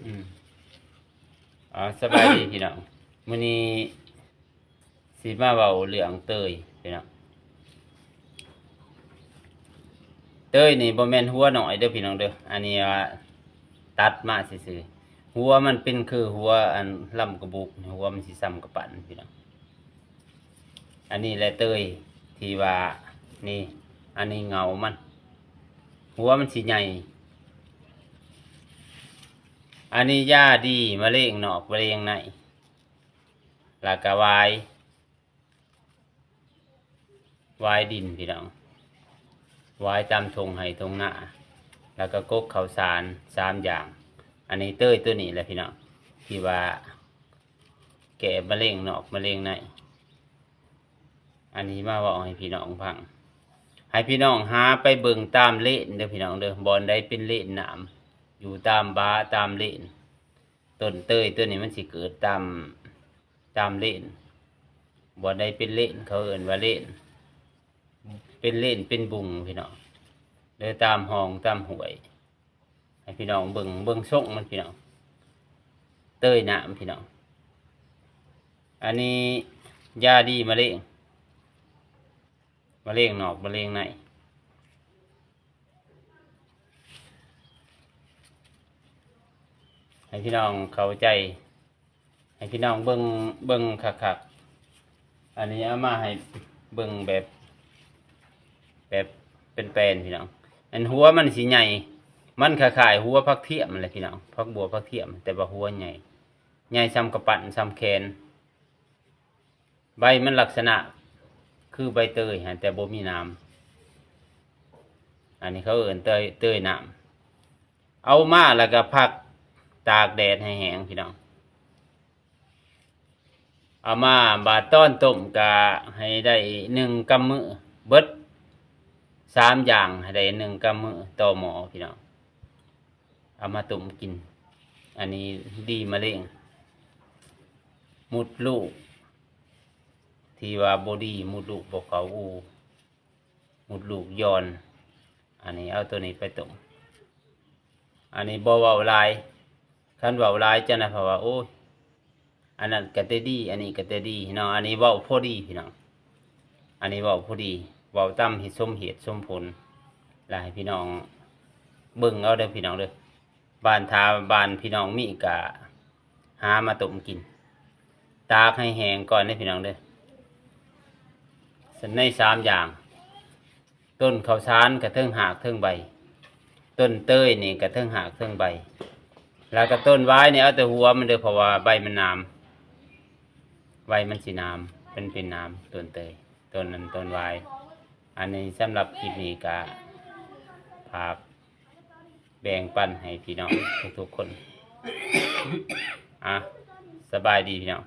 ອືມ ອ່າ ສະບາຍດີພີ່ນ້ອງ ມື້ນີ້ຊິມາເວົ້າເລື່ອງເຕີຍພີ່ນ້ອງ. ເຕີຍນີ້ບໍ່ແມ່ນຫົວນ້ອຍເດີພີ່ນ້ອງເດີ ອັນນີ້ວ່າຕັດມາຊື່ໆ ຫົວມັນເປັນຄືຫົວອັນລຳກະບຸກ ຫົວມັນຊິສ່ຳກະປັ້ນພີ່ນ້ອງ. ອັນນີ້ແຫຼະເຕີຍທີ່ວ່ານີ້ ອັນນີ້ເຫງົາມັນ ຫົວມັນຊິໃຫຍ່. ອັນນີ້ຢາດີມະເຮັງນອກມະເຮັງໃນ ແລ້ວກະຫວາຍ ຫວາຍດິນພີ່ນ້ອງ ຫວາຍຕາມທົ່ງໄຮ່ທົ່ງນາ ແລ້ວກະກົກເຂົ້າສານ ສາມຢ່າງ. ອັນນີ້ເຕີຍໂຕນີ້ແຫຼະພີ່ນ້ອງ ທີ່ວ່າແກ້ມະເຮັງນອກມະເຮັງໃນ. ອັນນີ້ມາເວົ້າໃຫ້ພີ່ນ້ອງຟັງ ໃຫ້ພີ່ນ້ອງຫາໄປເບິ່ງຕາມເລນເດີພີ່ນ້ອງເດີ ບ່ອນໃດເປັນເລນນ້ຳ ຢູ່ຕາມບ້າຕາມເລນ. ຕົ້ນເຕີຍໂຕນີ້ມັນຊິເກີດຕາມ ຕາມເລນ ບ່ອນໃດເປັນເລນ ເຂົາເອີ້ນວ່າເລນ ເປັນເລນເປັນບຸງພີ່ນ້ອງ ຫຼືຕາມຮ່ອງຕາມຫ້ວຍ. ໃຫ້ພີ່ນ້ອງເບິ່ງ ເບິ່ງຊົງມັນພີ່ນ້ອງ ເຕີຍນ້ຳພີ່ນ້ອງ. ອັນນີ້ຢາດີມະເຮັງ ມະເຮັງນອກມະເຮັງໃນ ໃຫ້ພີ່ນ້ອງເຂົ້າໃຈ ໃຫ້ພີ່ນ້ອງເບິ່ງ ເບິ່ງຄັກໆ. ອັນນີ້ເອົາມາໃຫ້ເບິ່ງແບບ ແບບເປັນແປນພີ່ນ້ອງ. ອັນຫົວມັນຊິໃຫຍ່ ມັນຄ້າຍໆຫົວຜັກທຽມຫັ້ນແຫຼະພີ່ນ້ອງ ຜັກບົວຜັກທຽມ ແຕ່ວ່າຫົວໃຫຍ່ ໃຫຍ່ສ່ຳກະປັ້ນສ່ຳແຂນ. ໃບມັນລັກສະນະຄືໃບເຕີຍຫັ້ນ ແຕ່ບໍ່ມີໜາມ. ອັນນີ້ເຂົາເອີ້ນເຕີຍ ເຕີຍນ້ຳ. ເອົາມາແລ້ວກະພັກຕາກແດດໃຫ້ແຫ້ງພີ່ນ້ອງ. ເອົາມາບາດຕອນຕົ້ມກະໃຫ້ໄດ້ໜຶ່ງກຳມື ເບິດສາມຢ່າງໃຫ້ໄດ້ໜຶ່ງກຳມືຕໍ່ໝໍ້ພີ່ນ້ອງ. ເອົາມາຕົ້ມກິນ ອັນນີ້ດີມະເຮັງ. ມຸດລູກທີ່ວ່າບໍ່ດີ ມຸດລູກບໍ່ເຂົ້າອູ ມຸດລູກຢ່ອນ ອັນນີ້ເອົາໂຕນີ້ໄປຕົ້ມ. ອັນນີ້ບໍ່ເວົ້າຫຼາຍ ຄັນເວົ້າຫຼາຍຈະນະ ເພາະວ່າ ໂອ້ຍ ອັນນັ້ນກະແຕ່ດີ ອັນນີ້ກະແຕ່ດີເນາະ. ອັນນີ້ເວົ້າພໍດີພີ່ນ້ອງ ອັນນີ້ເວົ້າພໍດີ ເວົ້າຕາມເຫດ ສົມເຫດສົມຜົນ ແລ້ວໃຫ້ພີ່ນ້ອງເບິ່ງເອົາເດີພີ່ນ້ອງເດີ. ບ້ານ ຖ້າບ້ານພີ່ນ້ອງມີກະຫາມາຕົ້ມກິນ ຕາກໃຫ້ແຫ້ງກ່ອນເດີພີ່ນ້ອງເດີ. ໃນສາມຢ່າງ ຕົ້ນເຂົ້າສານກະເທິງຮາກເທິງໃບ ຕົ້ນເຕີຍນີ້ກະເທິງຮາກເທິງໃບ ແລ້ວກະຕົ້ນຫວາຍນີ້ເອົາແຕ່ຫົວມັນເດີ ເພາະວ່າໃບມັນໜາມ ໃບມັນຊິໜາມ ມັນເປັນໜາມ ຕົ້ນເຕີຍ ຕົ້ນນັ້ນ ຕົ້ນຫວາຍ. ອັນນີ້ສຳລັບຄລິບນີ້ກະຝາກແບ່ງປັນໃຫ້ພີ່ນ້ອງທຸກໆຄົນ. ອ່ະ ສະບາຍດີພີ່ນ້ອງ.